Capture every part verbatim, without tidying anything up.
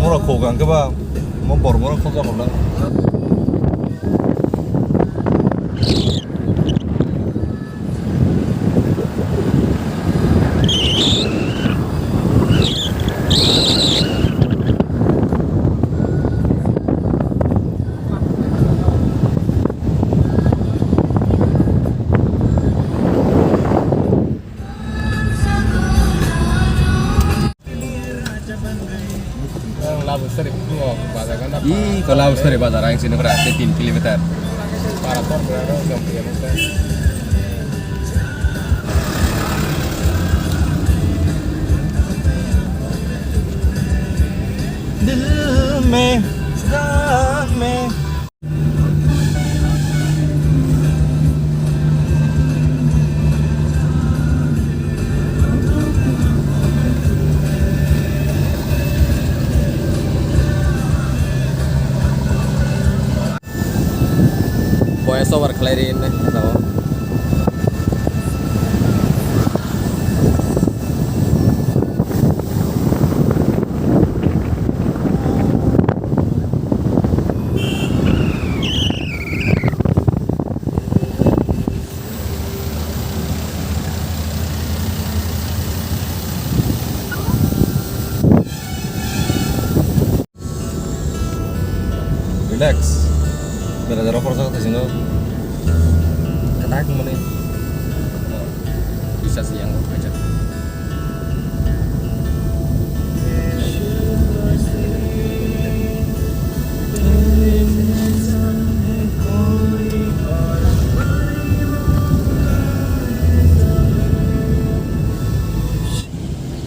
Oro khok ang khe ba, mo bor bor khok jak hwnna. Ih, kalau sore bazar ang sini berarti tin kilometer. Dil mein, raag mein. Voice over khlai ri hwnwi, no? Relax. Bera jora khoroksa khe thaisingno. Katak mani. Bisa siyang aja.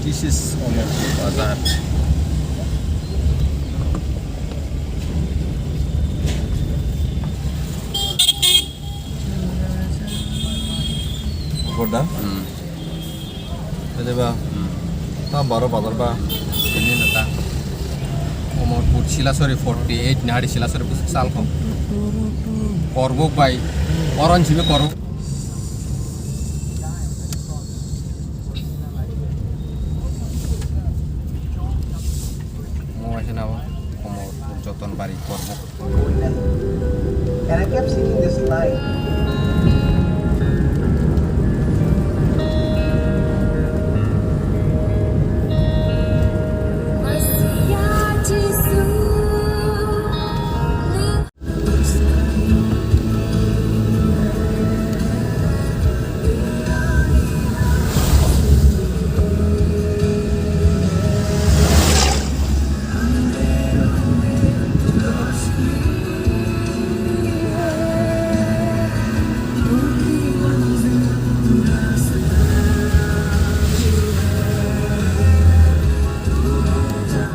This is Omorpur Bazar. Koda? Hmm. Ede ba? Hmm. Ta baro bazar ba? Ini nata. Omorpur Silasori forty eight nahari Silasori pusuk sal kho. Korbuk bai. Orange ini korbuk. Mo waisa na o, komo joton bari korbo. And I kept singing this line.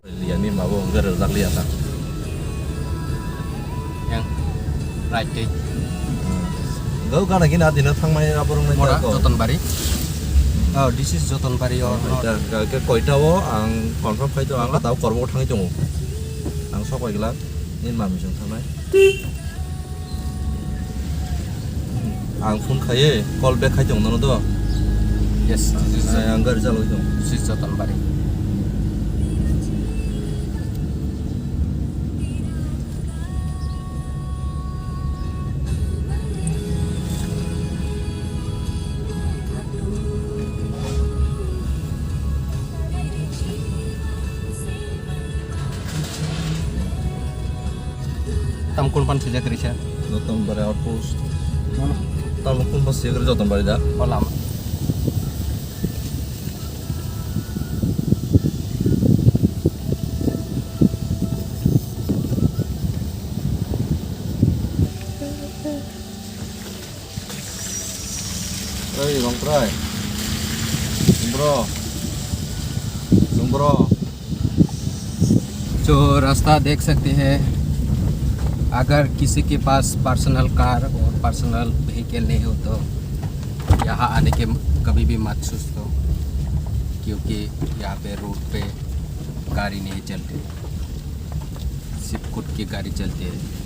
Liya ni mabo wngkha rwjak liya ta. Yang right twi. Gau gana gini adino thangmani abo rwngmani. Mora ta ko. Jotonbari. Oh, this is Jotonbari or not? Ita, ke, ke koita o ang confirm khai tongo, ang ta korbo thangwi tongo. Ang sok bai glak, nini mami song thangnai. Ang phone khaiwi call back khai tongo nono do. Yes, this is, ang gari chalogwi tongo. This is Jotonbari. Tam kun pan sijak risa. Jotonbari outpost. Tam kun pan sijak risa Jotonbari da. Olam. Ei, Rongprai. Bro. Bro. जो रास्ता देख सकते हैं, अगर किसी के पास personal car और personal vehicle नहीं हो तो यहाँ आने के कभी भी मत सोचो, क्योंकि यहाँ पे रोड पे गाड़ी नहीं चलते, सिर्फ खुद की गाड़ी चलती है।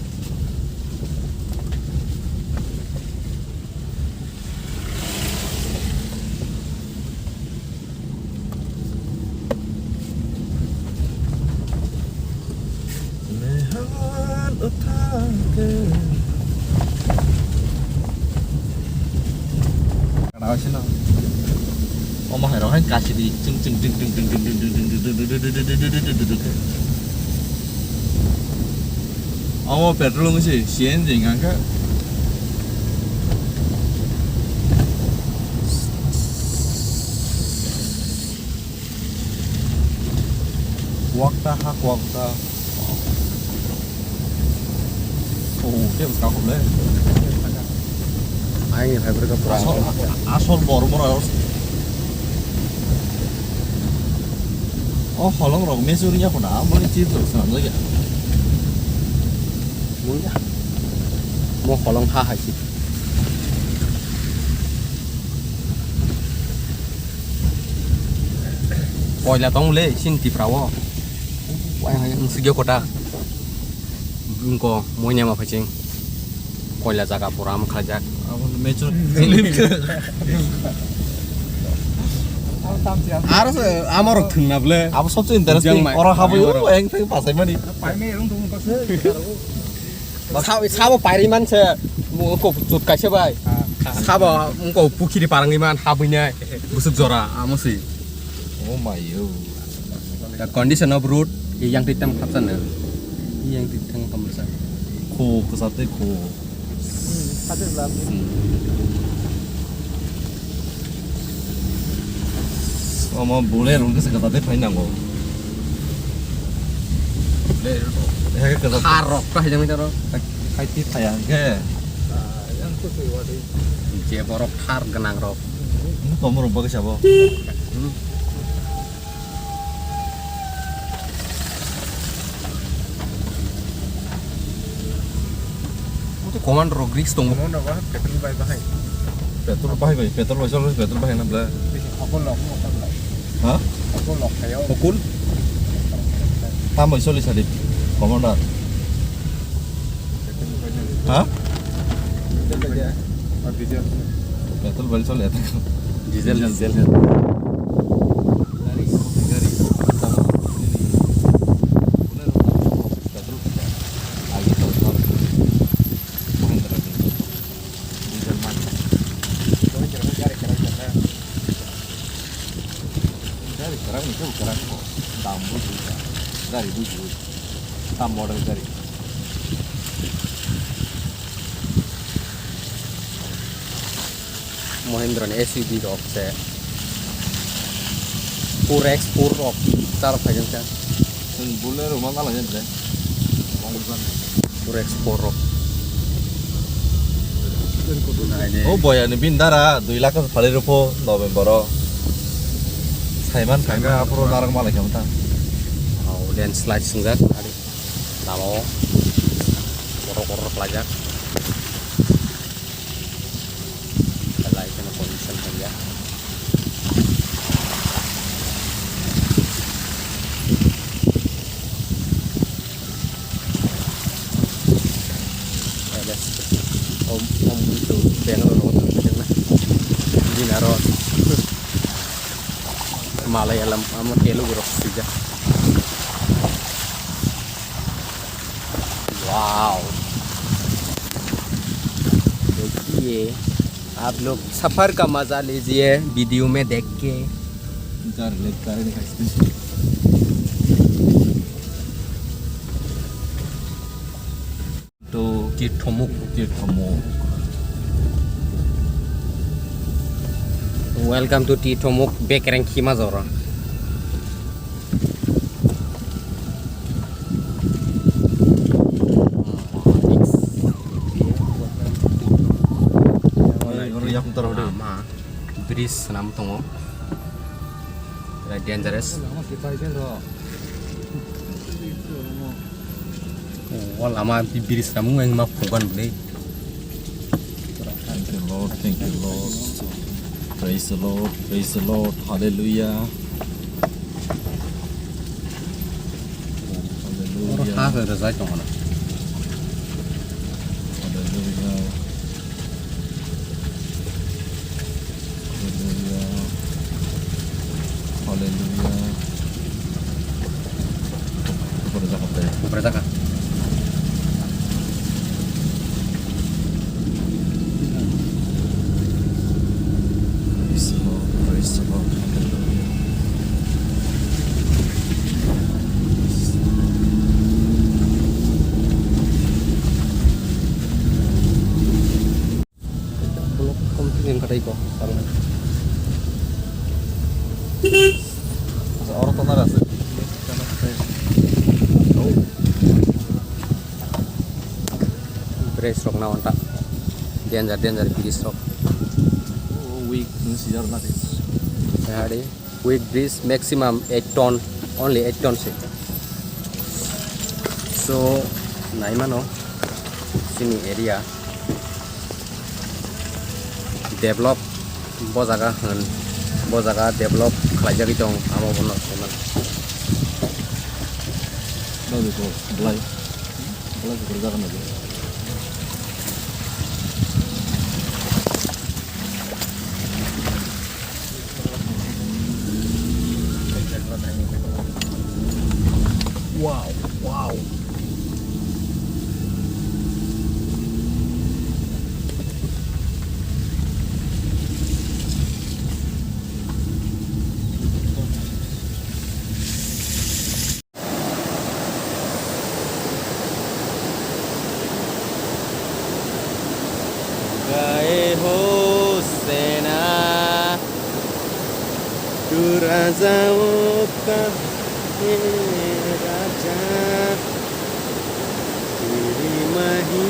Kana sino? Omo hai rok hai kasi di, ching ching ching ching. Omo petrol wngwi se C N G wngkha. Kwakta ha kwakta. Oh, tei bwskango le. Aini phai bwrwkha pura. Asol, asol bor mora. O holong rok mesuri ya khuna, amoni chip rok swnam lagi. Mungya. Mo holong ha hai si. Koila tong le, sin Tipra o. Wai hai, wng sugya kota. Bungko, moina ma phaiching. Koila jaga pura ma khaijak. Abo mecho. Aro se, amorok thwngna ble. Abo sobse interesting. Jang mai. Ora habwi, abo o, eng thang pasai mani. Sabo, sabo pairi man se, mo ko chut kaisa bai. Sabo, mo ko pukhiri parangwi man, habwi nai. Busuk jora, amo si. Oh my, oh. The condition of road, yang twi tang khapsa na. Yang twi tang khapsa. Kho, kwsa tei kho. Hmm. Omo bule rung khe se kwsa tei phai nango. Bule rung. He kwsa. Khar rok ta hajang taro. Hai ti thaya hwnkhe. Je borok khar gwnang rok. Tomorok bagwi sabo. Hmm. Commander rok risk tongo. Commander ba petrol bai bahai. Petrol bahai bai, petrol bai cholo, petrol bahai na bla. Hokol lok, hokol lok. Ha? Hokol lok thayo. Hokol? Tam bai choli sadi, commander. Ha? Petrol bali chole eta. Diesel, diesel. Gari kwrak ni khe bo kwrak kho. Dam bujiwi da. Gari bujiwi. Tam model gari. Mahindra ni S U V rok se. Four X four rok char phai jang khe. Chwng Bolero ma gala jang khe. Four X four rok. O boya ni bini dara dui lakh phalwi rw pho November o. Saiman kha khe aphuru narwk malai khe wngkha. O landslide swngjak gari lama o kotor kotor khlaijak. Belai kheno condition hamya. Om, om, itu Bangalore road itu na. Bini aro Malayalam ama Telugu rok sijak. Wow. देखिए, आप लोग सफर का मजा लीजिए वीडियो में देख के। To Tirthomuk. Tirthomuk. Welcome to Tirthomuk, Bekereng Khima Jora. Lama bridge swnam tongo. Dangerous. O lama bridge swnam wngma phuban bwlwi. Thank you, Lord. Thank you, Lord. Praise the Lord. Praise the Lord. Hallelujah. Oro Hallelujah. Ha se rwjai tongo na. Hallelujah. Hallelujah. Hallelujah. Upre jakha tei. Upre jakha. Block complete wngkha tei kok, parnai. Oro tongnai rasa. Bridge rok na wanta. Danger, danger bridge rok. Weak, sijar na de. Hari. Weak bridge maximum eight ton, only eight ton se. So, naimano, sini area develop, bo jaga hwn, bo jaga develop khlaijagwi tong, amo bono saiman. Belai, belai jaga naidi. Wow, wow. Gaye ho sena, tu raja wo ka he raja, teri mahi